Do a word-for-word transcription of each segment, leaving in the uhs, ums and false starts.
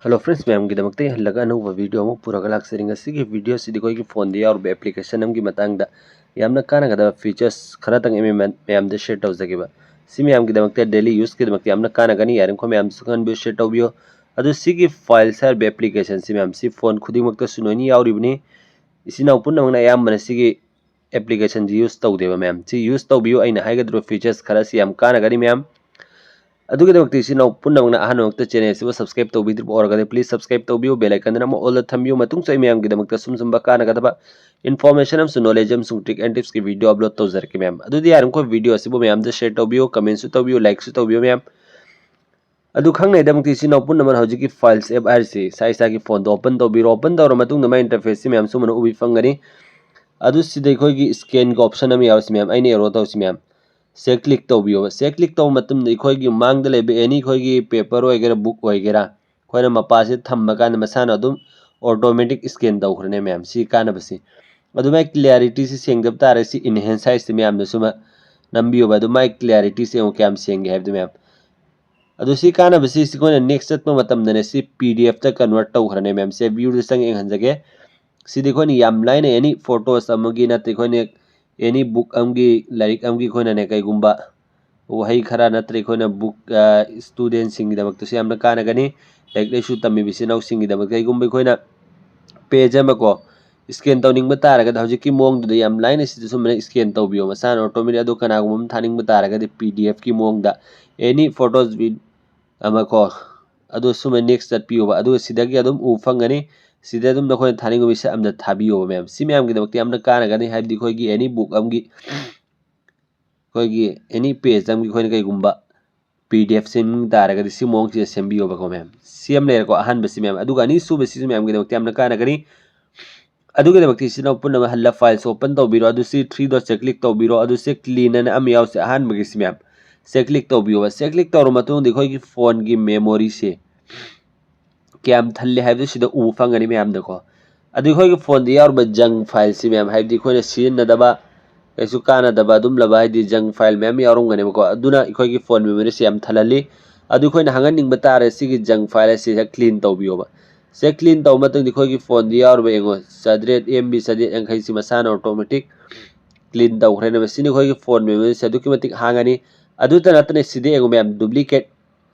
Hello friends, ꯃꯌꯥꯝꯒꯤꯗꯃꯛꯇ ꯍꯜꯂꯒ ꯑꯅꯧꯕ video ꯑꯃ ꯄꯨꯔꯒ ꯂꯥꯛꯆꯔꯤ꯫ ꯉꯁꯤꯒꯤ video ꯑꯁꯤꯗꯤ ꯑꯩꯈꯣꯏꯒꯤ phoneꯗ ꯌꯥꯎꯔꯤꯕ application ꯑꯃꯒꯤ ꯃꯇꯥꯡꯗ ꯌꯥꯝꯅ ꯀꯥꯟꯅꯒꯗꯕ features ꯈꯔꯇꯪ ꯑꯩ ꯃꯌꯥꯝ- ꯃꯌꯥꯝꯗ share ꯇꯧꯖꯒꯦꯕ꯫ ꯁꯤ ꯃꯌꯥꯝꯒꯤꯗꯃꯛꯇ daily useꯀꯤꯗꯃꯛꯇ ꯌꯥꯝꯅ ꯀꯥꯟꯅꯒꯅꯤ꯫ ꯌꯥꯔꯤꯈꯣꯏ ꯃꯌꯥꯝꯁꯨ ꯈꯪꯍꯟꯕꯤꯌꯨ, share ꯇꯧꯕꯤꯌꯨ꯫ ꯑꯗꯨ ꯁꯤꯒꯤ files ꯍꯥꯏꯔꯤꯕ applicationꯁꯤ ꯃꯌꯥꯝꯁꯤ phone ꯈꯨꯗꯤꯡꯃꯛꯇꯁꯨ ꯂꯣꯏꯅ ꯌꯥꯎꯔꯤꯕꯅꯤ꯫ ꯏꯆꯤꯟ ꯏꯅꯥꯎ ꯄꯨꯝꯅꯃꯛꯅ ꯑꯌꯥꯝꯕꯅ ꯁꯤꯒꯤ applicationꯁꯤ use ꯇꯧꯗꯦꯕ ꯃꯌꯥꯝ꯫ ꯁꯤ use ꯇꯧꯕꯤꯌꯨ, ꯑꯩꯅ ꯍꯥꯏꯒꯗꯧꯔꯤꯕ features ꯈꯔꯁꯤ ꯌꯥꯝ ꯀꯥꯟꯅꯒꯅꯤ ꯃꯌꯥꯝ꯫ ꯑꯗꯨꯒꯤꯗꯃꯛꯇ ꯏꯆꯤꯟ ꯏꯅꯥꯎ ꯄꯨꯝꯅꯃꯛꯅ ꯑꯍꯥꯟꯕꯃꯛꯇ channel ꯑꯁꯤꯕꯨ subscribe ꯇꯧꯕꯤꯗ꯭ꯔꯤꯕ ꯑꯣꯏꯔꯒꯗꯤ please subscribe ꯇꯧꯕꯤꯌꯨ, bell icon ꯑꯃ all ꯊꯝꯕꯤꯌꯨ꯫ ꯃꯇꯨꯡꯁꯨ ꯑꯩ ꯃꯌꯥꯝꯒꯤꯗꯃꯛꯇ ꯁꯨꯝ ꯁꯨꯝꯕ ꯀꯥꯟꯅꯒꯗꯕ information ꯑꯃꯁꯨꯡ knowledge ꯑꯃꯁꯨꯡ trick and tipsꯀꯤ video upload ꯇꯧꯖꯔꯛꯀꯦ ꯃꯌꯥꯝ꯫ ꯑꯗꯨꯗꯤ ꯌꯥꯔꯤꯃꯈꯣꯏ video ꯑꯁꯤꯕꯨ ꯃꯌꯥꯝꯗ share ꯇꯧꯕꯤꯌꯨ, commentꯁꯨ ꯇꯧꯕꯤꯌꯨ, likeꯁꯨ ꯇꯧꯕꯤꯌꯨ ꯃꯌꯥꯝ꯫ ꯑꯗꯨ ꯈꯪꯅꯉꯥꯏꯗꯃꯛꯇ ꯏꯆꯤꯟ ꯏꯅꯥꯎ ꯄꯨꯝꯅꯃꯛ ꯍꯧꯖꯤꯛꯀꯤ files app ꯍꯥꯏꯔꯤꯁꯤ ꯏꯁꯥ ꯏꯁꯥꯒꯤ phoneꯗ open ꯇꯧꯕꯤꯔꯣ꯫ Open ꯇꯧꯔ ꯃꯇꯨꯡꯗ ꯃꯥꯏ interfaceꯁꯤ ꯃꯌꯥꯝ ꯁꯨꯃꯥꯏꯅ ꯎꯕꯤ ꯐꯪꯒꯅꯤ꯫ ꯑꯗꯨ ꯁꯤꯗ ꯑꯩꯈꯣꯏꯒꯤ scanꯒꯤ option ꯑꯃ ꯌꯥꯎꯔꯤꯁꯤ ꯃꯌꯥꯝ, ꯑꯩꯅ arrow ꯇꯧꯔꯤꯁꯤ ꯃꯌꯥꯝ꯫ ꯁꯤꯗ click ꯇꯧꯕꯤꯌꯣꯕ꯫ ꯁꯤꯗ click ꯇꯧꯕ ꯃꯇꯝꯗ ꯑꯩꯈꯣꯏꯒꯤ ꯃꯥꯡꯗ ꯂꯩꯕ any ꯑꯩꯈꯣꯏꯒꯤ paper ꯑꯣꯏꯒꯦꯔꯥ, book ꯑꯣꯏꯒꯦꯔꯥ, ꯑꯩꯈꯣꯏꯅ ꯃꯄꯥꯁꯤꯗ ꯊꯝꯕ ꯀꯥꯟꯗ ꯃꯁꯥꯅ ꯑꯗꯨꯝ automatic scan ꯇꯧꯈ꯭ꯔꯅꯦ ꯃꯌꯥꯝ꯫ ꯁꯤ ꯀꯥꯟꯅꯕꯁꯤ꯫ ꯑꯗꯨ ꯃꯥꯏ clarityꯁꯤ ꯁꯦꯡꯗꯕ ꯇꯥꯔꯒꯗꯤ ꯁꯤ enhance ꯍꯥꯏꯁꯤ ꯃꯌꯥꯝꯅ ꯁꯨꯃ ꯅꯝꯕꯤꯌꯣꯕ꯫ ꯑꯗꯨ ꯃꯥꯏ clarityꯁꯤ ꯌꯦꯡꯉꯨ ꯀꯌꯥꯝ ꯁꯦꯡꯒꯦ ꯍꯥꯏꯕꯗꯨ ꯃꯌꯥꯝ꯫ ꯑꯗꯨ ꯁꯤ ꯀꯥꯟꯅꯕꯁꯤ ꯁꯤ ꯑꯩꯈꯣꯏꯅ next ꯆꯠꯄ ꯃꯇꯝꯗꯅꯦ ꯁꯤ PDFꯇ convert ꯇꯧꯈ꯭ꯔꯅꯦ ꯃꯌꯥꯝ꯫ ꯁꯦ viewꯗ ꯆꯪꯉ ꯌꯦꯡꯍꯟꯖꯒꯦ꯫ ꯁꯤꯗꯤ ꯑꯩꯈꯣꯏꯅ ꯌꯥꯝ ꯂꯥꯏꯅ any photos ꯑꯃꯒꯤ ꯅꯠꯇ꯭ꯔ ꯑꯩꯈꯣꯏꯅ any book ꯑꯃꯒꯤ, ꯂꯥꯏꯔꯤꯛ ꯑꯃꯒꯤ ꯑꯩꯈꯣꯏꯅꯅꯦ ꯀꯩꯒꯨꯝꯕ ꯋꯥꯍꯩ ꯈꯔ ꯅꯠꯇ꯭ꯔ ꯑꯩꯈꯣꯏꯅ book, studentꯁꯤꯡꯒꯤꯗꯃꯛꯇꯁꯨ ꯌꯥꯝꯅ ꯀꯥꯟꯅꯒꯅꯤ꯫ ꯂꯥꯏꯔꯤꯛ ꯂꯥꯏꯁꯨ ꯇꯝꯃꯤꯕ ꯏꯆꯤꯟ ꯏꯅꯥꯎꯁꯤꯡꯒꯤꯗꯃꯛ ꯀꯩꯒꯨꯝꯕ ꯑꯩꯈꯣꯏꯅ page ꯑꯃꯀꯣ scan ꯇꯧꯅꯤꯡꯕ ꯇꯥꯔꯒꯗꯤ ꯍꯧꯖꯤꯛꯀꯤ ꯃꯑꯣꯡꯗꯨꯗ ꯌꯥꯝ ꯂꯥꯏꯅ ꯁꯤꯗ ꯁꯨꯝ scan ꯇꯧꯕꯤꯌꯣ ꯃꯁꯥꯅ automatic꯫ ꯑꯗꯣ ꯀꯅꯥꯒꯨꯝꯕ ꯑꯃ ꯊꯥꯅꯤꯡꯕ ꯇꯥꯔꯒꯗꯤ PDFꯀꯤ ꯃꯑꯣꯡꯗ any photos with ꯑꯃꯀꯣ, ꯑꯗꯨ ꯁꯨꯝꯕ next ꯆꯠꯄꯤꯌꯣꯕ꯫ ꯑꯗꯨꯒ ꯁꯤꯗꯒꯤ ꯑꯗꯨꯝ ꯎ ꯐꯪꯒꯅꯤ꯫ ꯁꯤꯗ ꯑꯗꯨꯝ ꯅꯈꯣꯏꯅ ꯊꯥꯅꯤꯡꯕ ꯃꯤꯁꯛ ꯑꯝꯗ ꯊꯥꯕꯤꯌꯣꯕ ꯃꯌꯥꯝ꯫ ꯁꯤ ꯃꯌꯥꯝꯒꯤꯗꯃꯛꯇ ꯌꯥꯝꯅ ꯀꯥꯟꯅꯒꯅꯤ, ꯍꯥꯏꯕꯗꯤ ꯑꯩꯈꯣꯏꯒꯤ any book ꯑꯃꯒꯤ, ꯑꯩꯈꯣꯏꯒꯤ any page ꯑꯃꯒꯤ ꯑꯩꯈꯣꯏꯅ ꯀꯩꯒꯨꯝꯕ PDF ꯁꯦꯝꯅꯤꯡ ꯇꯥꯔꯒꯗꯤ ꯁꯤ ꯃꯑꯣꯡꯁꯤꯗ ꯁꯦꯝꯕꯤꯌꯣꯕꯀꯣ ꯃꯌꯥꯝ꯫ ꯁꯤ ꯑꯃ ꯂꯩꯔꯦꯀꯣ, ꯑꯍꯥꯟꯕꯁꯤ ꯃꯌꯥꯝ꯫ ꯑꯗꯨꯒ ꯑꯅꯤꯁꯨꯕꯁꯤꯁꯨ ꯃꯌꯥꯝꯒꯤꯗꯃꯛꯇ ꯌꯥꯝꯅ ꯀꯥꯟꯅꯒꯅꯤ꯫ ꯑꯗꯨꯒꯤꯗꯃꯛꯇ ꯏꯆꯤꯟ ꯏꯅꯥꯎ ꯄꯨꯝꯅꯃꯛ ꯍꯜꯂ files open ꯇꯧꯕꯤꯔꯣ꯫ ꯑꯗꯨ ꯁꯤ three dotꯁꯦ click ꯇꯧꯕꯤꯔꯣ꯫ ꯑꯗꯨ ꯁꯤ clean ꯑꯅ ꯑꯃ ꯌꯥꯎꯁꯦ ꯑꯍꯥꯟꯕꯒꯤꯁꯤ ꯃꯌꯥꯝ꯫ ꯁꯦ click ꯇꯧꯕꯤꯌꯣꯕ꯫ ꯁꯦ click ꯇꯧꯔ ꯃꯇꯨꯡꯗ ꯑꯩꯈꯣꯏꯒꯤ phoneꯒꯤ memoryꯁꯦ ꯀꯌꯥꯝ ꯊꯜꯂꯤ ꯍꯥꯏꯕꯗꯨ ꯁꯤꯗ ꯎꯕ ꯐꯪꯒꯅꯤ ꯃꯌꯥꯝꯗꯀꯣ꯫ ꯑꯗꯨ ꯑꯩꯈꯣꯏꯒꯤ phoneꯗ ꯌꯥꯎꯔꯤꯕ junk fileꯁꯤ ꯃꯌꯥꯝ, ꯍꯥꯏꯕꯗꯤ ꯑꯩꯈꯣꯏꯅ ꯁꯤꯖꯤꯟꯅꯗꯕ, ꯀꯩꯁꯨ ꯀꯥꯟꯅꯗꯕ ꯑꯗꯨꯝꯂꯕ, ꯍꯥꯏꯗꯤ junk file ꯃꯌꯥꯝ ꯌꯥꯎꯔꯝꯒꯅꯦꯕꯀꯣ꯫ ꯑꯗꯨꯅ ꯑꯩꯈꯣꯏꯒꯤ phone memoryꯁꯤ ꯌꯥꯝ ꯊꯜꯍꯜꯂꯤ꯫ ꯑꯗꯨ ꯑꯩꯈꯣꯏꯅ ꯍꯥꯡꯍꯟꯅꯤꯡꯕ ꯇꯥꯔꯦ, ꯁꯤꯒꯤ junk file ꯑꯁꯤꯗ clean ꯇꯧꯕꯤꯌꯣꯕ꯫ ꯁꯤꯗ clean ꯇꯧꯕ ꯃꯇꯨꯡꯗ ꯑꯩꯈꯣꯏꯒꯤ phoneꯗ ꯌꯥꯎꯔꯤꯕ ꯌꯦꯡꯉꯣ, ꯆꯥꯇ꯭ꯔꯦꯠ M B ꯆꯥꯇ꯭ꯔꯦꯠ ꯌꯥꯡꯈꯩꯁꯤ ꯃꯁꯥꯅ automatic clean ꯇꯧꯈ꯭ꯔꯦꯅꯦꯕ꯫ ꯁꯤꯅ ꯑꯩꯈꯣꯏꯒꯤ phone memoryꯁꯦ ꯑꯗꯨꯛꯀꯤ ꯃꯇꯤꯛ ꯍꯥꯡꯉꯅꯤ꯫ ꯑꯗꯨꯇ ꯅꯠꯇꯅ ꯁꯤꯗ ꯌꯦꯡꯉꯣ ꯃꯌꯥꯝ, duplicate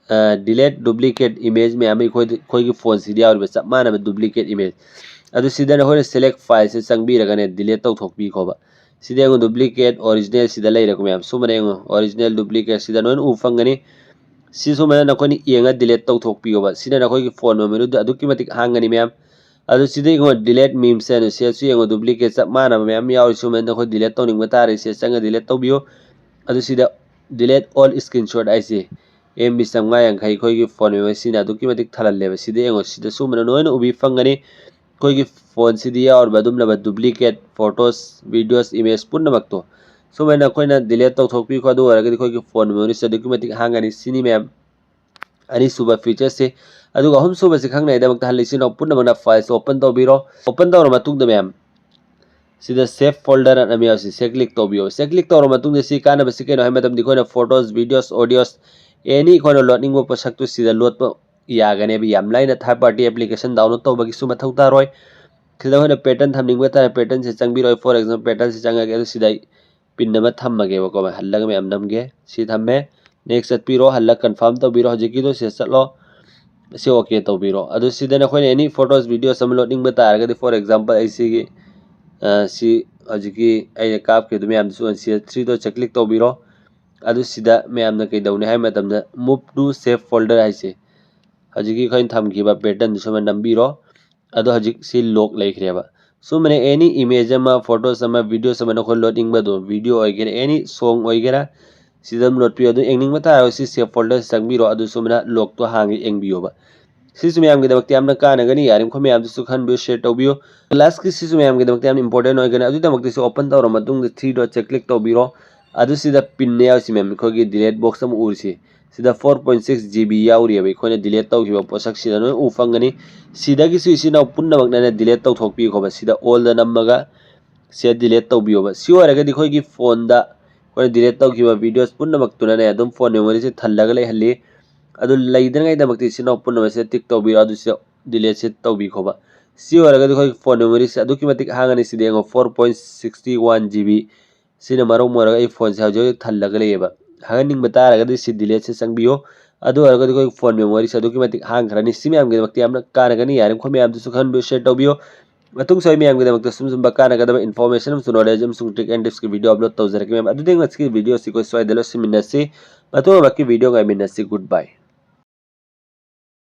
delete duplicate image ꯃꯌꯥꯝ ꯑꯃ ꯑꯩꯈꯣꯏ ꯑꯩꯈꯣꯏꯒꯤ phoneꯁꯤꯗ ꯌꯥꯎꯔꯤꯕ ꯆꯞ ꯃꯥꯟꯅꯕ duplicate image꯫ ꯑꯗꯨ ꯁꯤꯗ ꯅꯈꯣꯏꯅ select fileꯁꯦ ꯆꯪꯕꯤꯔꯒꯅꯦ delete ꯇꯧꯊꯣꯛꯄꯤꯈꯣꯕ꯫ ꯁꯤꯗ ꯌꯦꯡꯉꯣ, duplicate original ꯁꯤꯗ ꯂꯩꯔꯦꯀꯣ ꯃꯌꯥꯝ꯫ ꯁꯨꯃꯥꯏꯅ ꯌꯦꯡꯉꯣ, original duplicate ꯁꯤꯗ ꯂꯣꯏꯅ ꯎꯕ ꯐꯪꯒꯅꯤ꯫ ꯁꯤ ꯁꯨꯃꯥꯏꯅ ꯅꯈꯣꯏꯅ ꯌꯦꯡꯉ delete ꯇꯧꯊꯣꯛꯄꯤꯌꯣꯕ꯫ ꯁꯤꯅ ꯅꯈꯣꯏꯒꯤ phone memoryꯗꯨ ꯑꯗꯨꯛꯀꯤ ꯃꯇꯤꯛ ꯍꯥꯡꯒꯅꯤ ꯃꯌꯥꯝ꯫ ꯑꯗꯨ ꯁꯤꯗ ꯌꯦꯡꯉꯣ, delete memes ꯍꯥꯏꯅ ꯁꯤꯗꯁꯨ ꯌꯦꯡꯉꯣ, duplicate ꯆꯞ ꯃꯥꯟꯅꯕ ꯃꯌꯥꯝ ꯌꯥꯎꯔꯤ꯫ ꯁꯨꯃꯥꯏꯅ ꯅꯈꯣꯏ delete ꯇꯧꯅꯤꯡꯕ ꯇꯥꯔꯗꯤ ꯁꯤꯗ ꯆꯪꯉ delete ꯇꯧꯕꯤꯌꯨ꯫ ꯑꯗꯨ ꯁꯤꯗ delete all screenshot ꯍꯥꯏꯁꯦ, M B ꯆꯥꯝꯃꯉꯥ ꯌꯥꯡꯈꯩ ꯑꯩꯈꯣꯏꯒꯤ phone memoryꯁꯤꯅ ꯑꯗꯨꯛꯀꯤ ꯃꯇꯤꯛ ꯊꯜꯍꯜꯂꯦꯕ꯫ ꯁꯤꯗ ꯌꯦꯡꯉꯣ, ꯁꯤꯗ ꯁꯨꯃꯥꯏꯅ ꯂꯣꯏꯅ ꯎꯕꯤ ꯐꯪꯒꯅꯤ꯫ ꯑꯩꯈꯣꯏꯒꯤ phoneꯁꯤꯗ ꯌꯥꯎꯔꯤꯕ ꯑꯗꯨꯝꯂꯕ duplicate photos, videos, image ꯄꯨꯝꯅꯃꯛꯇꯣ ꯁꯨꯃꯥꯏꯅ ꯑꯩꯈꯣꯏꯅ delete ꯇꯧꯊꯣꯛꯄꯤꯈꯣ꯫ ꯑꯗꯨ ꯑꯣꯏꯔꯒꯗꯤ ꯑꯩꯈꯣꯏꯒꯤ phone memoryꯁꯦ ꯑꯗꯨꯛꯀꯤ ꯃꯇꯤꯛ ꯍꯥꯡꯒꯅꯤ꯫ ꯁꯤꯅꯤ ꯃꯌꯥꯝ ꯑꯅꯤꯁꯨꯕ featureꯁꯦ꯫ ꯑꯗꯨꯒ ꯑꯍꯨꯝꯁꯨꯕꯁꯤ ꯈꯪꯅꯉꯥꯏꯗꯃꯛꯇ ꯍꯜꯂꯤ ꯏꯆꯤꯟ ꯏꯅꯥꯎ ꯄꯨꯝꯅꯃꯛꯅ fileꯁꯦ open ꯇꯧꯕꯤꯔꯣ꯫ Open ꯇꯧꯔ ꯃꯇꯨꯡꯗ ꯃꯌꯥꯝ ꯁꯤꯗ save folder ꯑꯅ ꯑꯃ ꯌꯥꯎꯁꯤ, ꯁꯤꯗ click ꯇꯧꯕꯤꯌꯣ꯫ ꯁꯤꯗ click ꯇꯧꯔ ꯃꯇꯨꯡꯗ ꯁꯤ ꯀꯥꯟꯅꯕꯁꯤ ꯀꯩꯅꯣ ꯍꯥꯏꯕ ꯃꯇꯝꯗ ꯑꯩꯈꯣꯏꯅ photos, videos, audios, any ꯑꯩꯈꯣꯏꯅ ꯂꯣꯠꯅꯤꯡꯕ ꯄꯣꯠꯁꯛꯇꯨ ꯁꯤꯗ ꯂꯣꯠꯄ ꯌꯥꯒꯅꯦꯕ꯫ ꯌꯥꯝ ꯂꯥꯏꯅ third party application download ꯇꯧꯕꯒꯤꯁꯨ ꯃꯊꯧ ꯇꯥꯔꯣꯏ꯫ ꯁꯤꯗ ꯑꯩꯈꯣꯏꯅ pattern ꯊꯝꯅꯤꯡꯕ ꯇꯥꯔꯦ, patternꯁꯦ ꯆꯪꯕꯤꯔꯣ꯫ ꯑꯩ for example patternꯁꯦ ꯆꯪꯉꯒꯦ꯫ ꯑꯗꯨ ꯁꯤꯗ ꯑꯩ pin ꯑꯃ ꯊꯝꯃꯒꯦꯕꯀꯣ, ꯍꯜꯂꯒ ꯃꯌꯥꯝ ꯅꯝꯒꯦ꯫ ꯁꯤ ꯊꯝꯃꯦ, next ꯆꯠꯄꯤꯔꯣ, ꯍꯜꯂꯒ confirm ꯇꯧꯕꯤꯔꯣ꯫ ꯍꯧꯖꯤꯛꯀꯤꯗꯣ ꯁꯤꯗ ꯆꯠꯂꯣ, ꯁꯤ okay ꯇꯧꯕꯤꯔꯣ꯫ ꯑꯗꯨ ꯁꯤꯗ ꯅꯈꯣꯏꯅ any photos, videos ꯑꯃ ꯂꯣꯠꯅꯤꯡꯕ ꯇꯥꯔꯒꯗꯤ, for example ꯑꯩ ꯁꯤꯒꯤ, ꯑ, ꯁꯤ ꯍꯧꯖꯤꯛꯀꯤ ꯑꯩꯅ ꯀꯥꯞꯈꯤꯕꯗꯨ ꯃꯌꯥꯝꯗꯨꯁꯨ ꯁꯤꯗ threeꯗꯣ click ꯇꯧꯕꯤꯔꯣ꯫ ꯑꯗꯨ ꯁꯤꯗ ꯃꯌꯥꯝꯅ ꯀꯩꯗꯧꯅꯤ ꯍꯥꯏꯕ ꯃꯇꯝꯗ move to save folder ꯍꯥꯏꯁꯦ, ꯍꯧꯖꯤꯛꯀꯤ ꯑꯩꯈꯣꯏꯅ ꯊꯝꯈꯤꯕ patternꯗꯨ ꯁꯨꯃꯥꯏꯅ ꯅꯝꯕꯤꯔꯣ꯫ ꯑꯗꯣ ꯍꯧꯖꯤꯛ ꯁꯤ lock ꯂꯩꯈ꯭ꯔꯦꯕ꯫ ꯁꯨꯃꯥꯏꯅ any image ꯑꯃ, photos ꯑꯃ, videos ꯑꯃ ꯅꯈꯣꯏ ꯂꯣꯠꯅꯤꯡꯕꯗꯣ, video ꯑꯣꯏꯒꯦꯔꯥ, any song ꯑꯣꯏꯒꯦꯔꯥ, ꯁꯤꯗ ꯑꯗꯨꯝ ꯂꯣꯠꯄꯤꯌꯣ꯫ ꯑꯗꯨ ꯌꯦꯡꯅꯤꯡꯕ ꯇꯥꯔꯒꯗꯤ ꯁꯤ save folder ꯆꯪꯕꯤꯔꯣ꯫ ꯑꯗꯨ ꯁꯨꯃꯥꯏꯅ lockꯇꯣ ꯍꯥꯡꯉ ꯌꯦꯡꯕꯤꯌꯣꯕ꯫ ꯁꯤꯁꯨ ꯃꯌꯥꯝꯒꯤꯗꯃꯛꯇ ꯌꯥꯝꯅ ꯀꯥꯟꯅꯒꯅꯤ꯫ ꯌꯥꯔꯤꯃꯈꯩ ꯃꯌꯥꯝꯗꯁꯨ ꯈꯟꯕꯤꯌꯨ, share ꯇꯧꯕꯤꯌꯨ꯫ Lastꯀꯤ ꯁꯤꯁꯨ ꯃꯌꯥꯝꯒꯤꯗꯃꯛꯇ ꯌꯥꯝꯅ important ꯑꯣꯏꯒꯅꯤ꯫ ꯑꯗꯨꯒꯤꯗꯃꯛꯇꯁꯨ open ꯇꯧꯔ ꯃꯇꯨꯡꯗ three dotꯁꯦ click ꯇꯧꯕꯤꯔꯣ꯫ ꯑꯗꯨ ꯁꯤꯗ pinꯅ ꯌꯥꯎꯔꯤꯁꯤ ꯃꯌꯥꯝ, ꯑꯩꯈꯣꯏꯒꯤ delete box ꯑꯃ ꯎꯔꯤꯁꯤ, ꯁꯤꯗ four point six GB ꯌꯥꯎꯔꯤꯑꯕ꯫ ꯑꯩꯈꯣꯏꯅ delete ꯇꯧꯈꯤꯕ ꯄꯣꯠꯁꯛꯁꯤꯗ ꯂꯣꯏ ꯎ ꯐꯪꯒꯅꯤ꯫ ꯁꯤꯗꯒꯤꯁꯨ ꯏꯆꯤꯟ ꯏꯅꯥꯎ ꯄꯨꯝꯅꯃꯛꯅꯅꯦ delete ꯇꯧꯊꯣꯛꯄꯤꯈꯣꯕ꯫ ꯁꯤꯗ allꯗ ꯅꯝꯃꯒ ꯁꯤꯗ delete ꯇꯧꯕꯤꯌꯣꯕ꯫ ꯁꯤ ꯑꯣꯏꯔꯒꯗꯤ ꯑꯩꯈꯣꯏꯒꯤ phoneꯗ ꯑꯩꯈꯣꯏꯅ delete ꯇꯧꯈꯤꯕ videos ꯄꯨꯝꯅꯃꯛꯇꯨꯅꯅꯦ ꯑꯗꯨꯝ phone memoryꯁꯦ ꯊꯜꯂꯒ ꯂꯩꯍꯜꯂꯤ꯫ ꯑꯗꯨ ꯂꯩꯗꯅꯉꯥꯏꯗꯃꯛꯇ ꯏꯆꯤꯟ ꯏꯅꯥꯎ ꯄꯨꯝꯅꯃꯛꯁꯦ ꯇꯤꯛ ꯇꯧꯕꯤꯔꯣ, ꯑꯗꯨꯁꯨ ꯗꯤꯂꯦꯠꯁꯦ ꯇꯧꯕꯤꯈꯣꯕ꯫ ꯁꯤ ꯑꯣꯏꯔꯒꯗꯤ ꯑꯩꯈꯣꯏꯒꯤ ꯐꯣꯟ ꯃꯦꯃꯣꯔꯤꯁꯦ ꯑꯗꯨꯛꯀꯤ ꯃꯇꯤꯛ ꯍꯥꯡꯉꯅꯤ꯫ ꯁꯤꯗ ꯌꯦꯡꯉꯣ, four point sixty one G B. ꯁꯤꯅ ꯃꯔꯝ ꯑꯣꯏꯔꯒ ꯑꯩ ꯐꯣꯟꯁꯦ ꯍꯧꯖꯤꯛ ꯍꯧꯖꯤꯛ ꯊꯜꯂꯒ ꯂꯩꯌꯦꯕ꯫ ꯍꯥꯡꯍꯟꯅꯤꯡꯕ ꯇꯥꯔꯒꯗꯤ ꯁꯤ ꯗꯤꯂꯦꯠꯁꯦ ꯆꯪꯕꯤꯌꯣ꯫ ꯑꯗꯨ ꯑꯣꯏꯔꯒꯗꯤ ꯑꯩꯈꯣꯏꯒꯤ ꯐꯣꯟ ꯃꯦꯃꯣꯔꯤꯁꯦ ꯑꯗꯨꯛꯀꯤ ꯃꯇꯤꯛ ꯍꯥꯡꯈ꯭ꯔꯅꯤ꯫ ꯁꯤ ꯃꯌꯥꯝꯒꯤꯗꯃꯛꯇ ꯌꯥꯝꯅ ꯀꯥꯟꯅꯒꯅꯤ꯫ ꯌꯥꯔꯤꯕꯃꯈꯩ ꯃꯌꯥꯝꯗꯁꯨ ꯈꯟꯕꯤꯌꯨ, ꯁꯤꯌꯔ ꯇꯧꯕꯤꯌꯨ꯫ ꯃꯇꯨꯡꯁꯨ ꯑꯩ ꯃꯌꯥꯝꯒꯤꯗꯃꯛꯇ ꯁꯨꯝ ꯁꯨꯝꯕ ꯀꯥꯟꯅꯒꯗꯕ ꯏꯟꯐꯣꯔꯃꯦꯁꯟ ꯑꯃꯁꯨꯡ ꯅꯣꯂꯦꯖ ꯑꯃꯁꯨꯡ ꯇ꯭ꯔꯤꯛ ꯑꯦꯟ ꯇꯤꯞꯁꯀꯤ ꯚꯤꯗꯤꯑꯣ ꯑꯞꯂꯣꯗ ꯇꯧꯖꯔꯛꯀꯦ ꯃꯌꯥꯝ꯫ ꯑꯗꯨꯗꯤ ꯉꯁꯤꯒꯤ ꯚꯤꯗꯤꯑꯣꯁꯤ ꯑꯩꯈꯣꯏ ꯁ꯭ꯋꯥꯏꯗ ꯂꯣꯏꯁꯤꯟꯃꯤꯟꯅꯁꯤ꯫ ꯃꯇꯨꯡ ꯑꯃꯛꯀꯤ ꯚꯤꯗꯤꯑꯣ ꯉꯥꯏꯃꯤꯟꯅꯁꯤ꯫ ꯒꯨꯗ ꯕꯥꯏ꯫